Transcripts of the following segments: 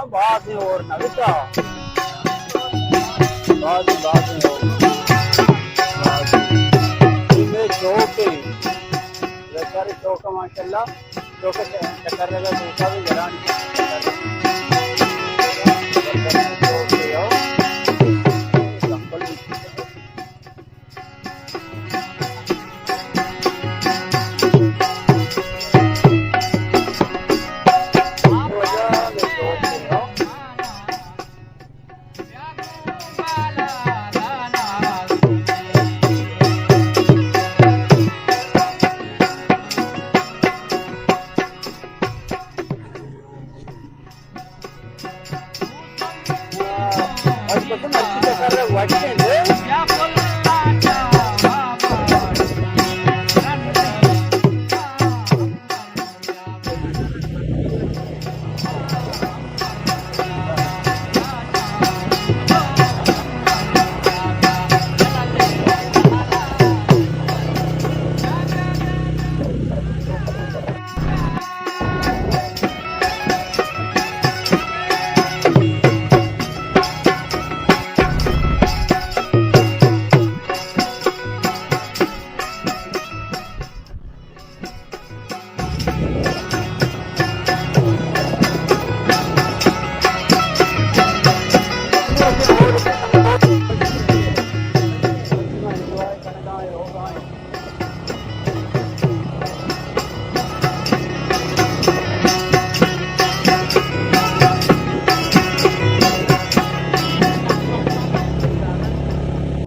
باز ہیں اور نہ بچا۔ باز، باز ہیں اور۔ باز۔ یہ چوک ہے۔ یہ سارے چوک ہے ماشاءاللہ۔ چوک ہے چکر لگا، دوسرا بھی گران۔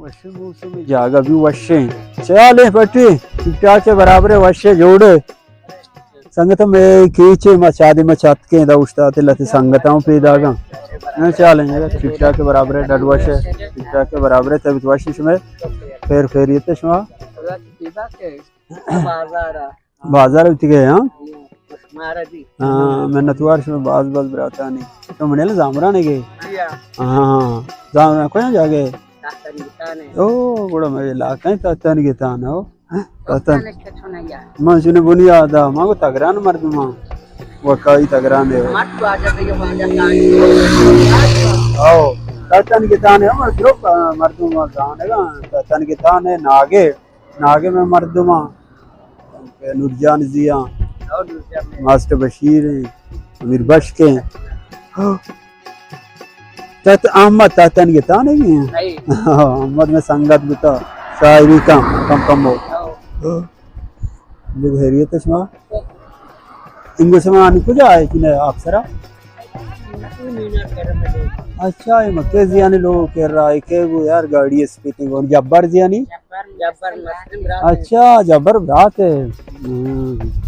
وشیں موسم، جاگہ بھی وشیں۔ چالیں پٹی، ٹھیک ٹھاک ہے، برابر ہے، وشیں، جوڑے۔ سنگت میں کیچے ما چادے ما چاتکیں دا اوشتاتے لتے سنگتاں پیداگاں۔ ہاں، چالیں، ٹھیک ٹھاک ہے، برابر ہے، ڈڈ وش ہے، ٹھیک ٹھاک ہے، برابر ہے، طبیعت وش ہے شمے؟ خیر خیریت ہے شما؟ بازار بیتی گئے، ہاں؟ ہاں، منتوار شما باز باز براتانی۔ تو منیل زامرانے گئے؟ ہاں، ہاں۔ زامران کجا جا گئے؟ او، گڑا میں علاقہ ہیں تاتانی گتان ہو۔ تاتان۔ من چنے بنیادا، ما کو تگران مردم ہاں۔ وکائی تگران ہے۔ او، تاتانی گتان ہے، ہم درو مردم ہاں، زانگا، تاتانی گتان ہے، ناگے۔ ناگے میں مردماں، نور جان زیاں، ماسٹر بشیر ہیں، امیر بشک ہیں۔ تت احمد تاتن گتان ہیں۔ احمد میں سنگت بتا، شاعری کم، کم کم ہو۔ دیکھ خیریت ہے شما؟ انگو شما آنی کجا آئے کنے آپ سرا؟ اچھا، یہ مکے زیانی لوگ کر رہا ہے کہ وہ یار گاڑی اسپیتی گون جبر زیانی؟ اچھا، جبر برات ہے۔ ہاں۔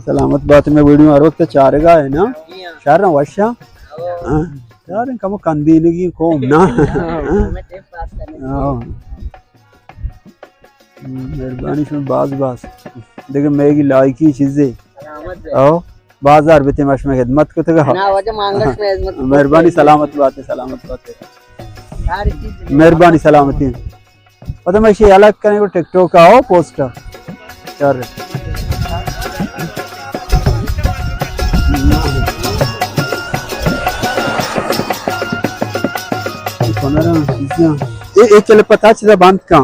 سلامت بات میں ویڈیو ہر وقت چارگا ہے نا؟ شہر نا وشا؟ ہاں۔ یار، کم کندینگی قوم نا؟ ہاں۔ مہربانی شما باز باز۔ دیکھ میگی لائکی چیزے۔ او، بازار بیتے ما شما خدمت کتگا۔ نا، واجہ مانگا شما خدمت۔ مہربانی، سلامت باتے، سلامت باتے۔ مہربانی، سلامتی۔ پتہ میں شی الگ کریں کو ٹک ٹاک آؤ پوسٹ۔ یار۔ اے، اے چلے پتہ چیزا بند کن۔